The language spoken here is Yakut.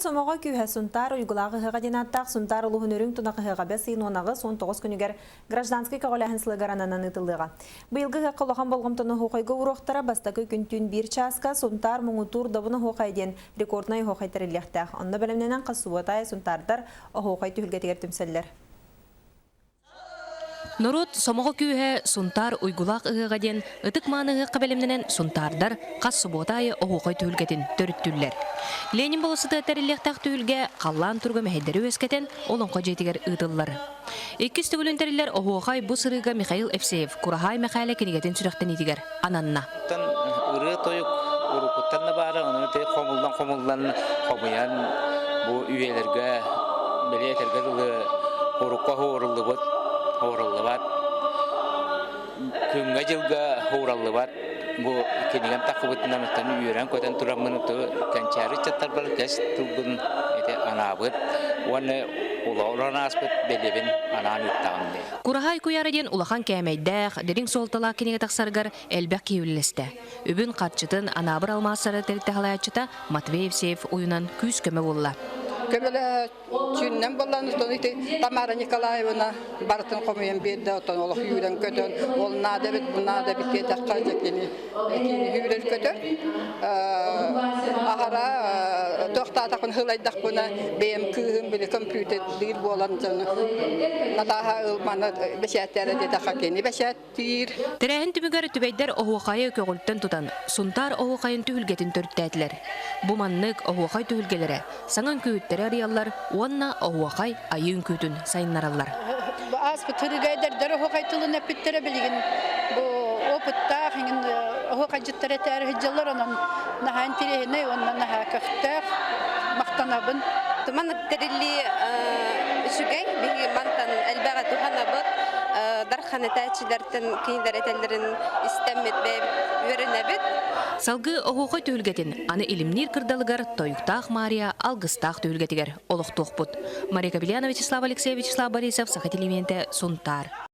сомоҕо күүһэ Сунтаар уйгулаах ыһыаҕа диэн ааттаах Сунтаар улууһун үрүҥ тунах ыһыаҕа бэс ыйын 18-19 күнүгэр гражданскай көҕүлээһин сылыгар ананан ыытыллыаҕа. Быйылгы ыһыахха улахан болҕомтону оһуохайга ууруохтара бастакы күн түүн биир чааска Сунтаар муҥутуур добун оһуохай диэн рекорднай оһуохай тэриллиэхтээх. Онно бэлэмнэнэн хас субуота аайы сунтаардар оһуохай түһүлгэтигэр түмсэллэр. Норуот сомоҕо күүһэ Сунтаар уйгулаах ыһыаҕа диэн ытык-мааны ыһыахха бэлэмнэнэн сунтаардар хас субуота аайы оһуохай түһүлгэтин төрүттүүллэр. Ленин болуоссатыгар тэриллиэхтээх түһүлгэ халлаан туруга мэһэйдэри үөскэтэн Олоҥхо дьиэтигэр ыытыллар. Иккис төгүлүн тэриллэр оһуохай бу сырыыга Михаил Евсеев Кураһаай Мэхээлэ кинигэтин сүрэхтэниитигэр ананна. Ырыа-тойук уруккуттан да баара, ону хомуллан-хомуллан хомуйан бу үйэлэргэ били этэргэ дылы урукка уһууруллубут, уһууруллубат, күҥҥэ-дьылга уһуураллыбат бу кинигэм таххыбытынан оттон үөрэн-көтөн тураммын кэнчээри ыччаттарбар кэс тылбын ити анаабыт уонна олорон ааспыт бэлиэбин анаан ыыттаҕым дии. Кураһаай куйаара диэн улахан кээмэйдээх, дириҥ суолталаах кинигэ тахсарыгар элбэх киһи үллэстэ. Үбүн-харчытын Анаабыр алмаастара тэрилтэ салайааччыта Матвей Евсеев уйунан күүс-көмө булла. Көмөлөһөөччүннэн буолан, оттон ити Тамара Николаевна барытын хомуйан биэрдэ, оттон олох үүрэн-көтөн, ол наада эбит, бу наада эбит диэтэххэ, дьэ кини кини үүрэр-көтөр. Аһара туохтаатахпын хылайдахпына, бэйэм кыыһым били компьютердиир буолан дьону Натааһа ылманы бэчээттээрэ диэтэххэ кини бэчээттиир. Тэрээһин түмүгэр түбэйдэр оһуохайы көҕүлтэн тутан, Сунтаар оһуохайын түһүлгэтин төрүттээтилэр. Бу маннык оһуохай түһүлгэлэрэ саҥа үҥкүүһүттэри арыйаллар уонна оһуохай айыы үҥкүүтүн сайыннараллар. Ааспыт сырыыга эдэрдэр оһуохай тылын эппиттэрэ билигин бу опыттаах иҥин оһуохайдьыттар этээри сылдьаллар онон наһаа интэриэһинэй уонна наһаа көхтөөх махтанабын. Маннык тэриллии үчүгэй биһиги мантан элбэҕи туһанабыт Дархан этээччилэртэн кинилэр этэллэрин истэммит бэйэбит үөрэнэбит. Салгыы оһуохай түһүлгэтин аны Илимниир кырдалыгар Тойуктаах Маарыйа алгыстаах түһүлгэтигэр олохтуохпут. Мария Капельянова, Вячеслав Алексеев, Вячеслав Борисов, Саха телевидениетэ, Сунтаар.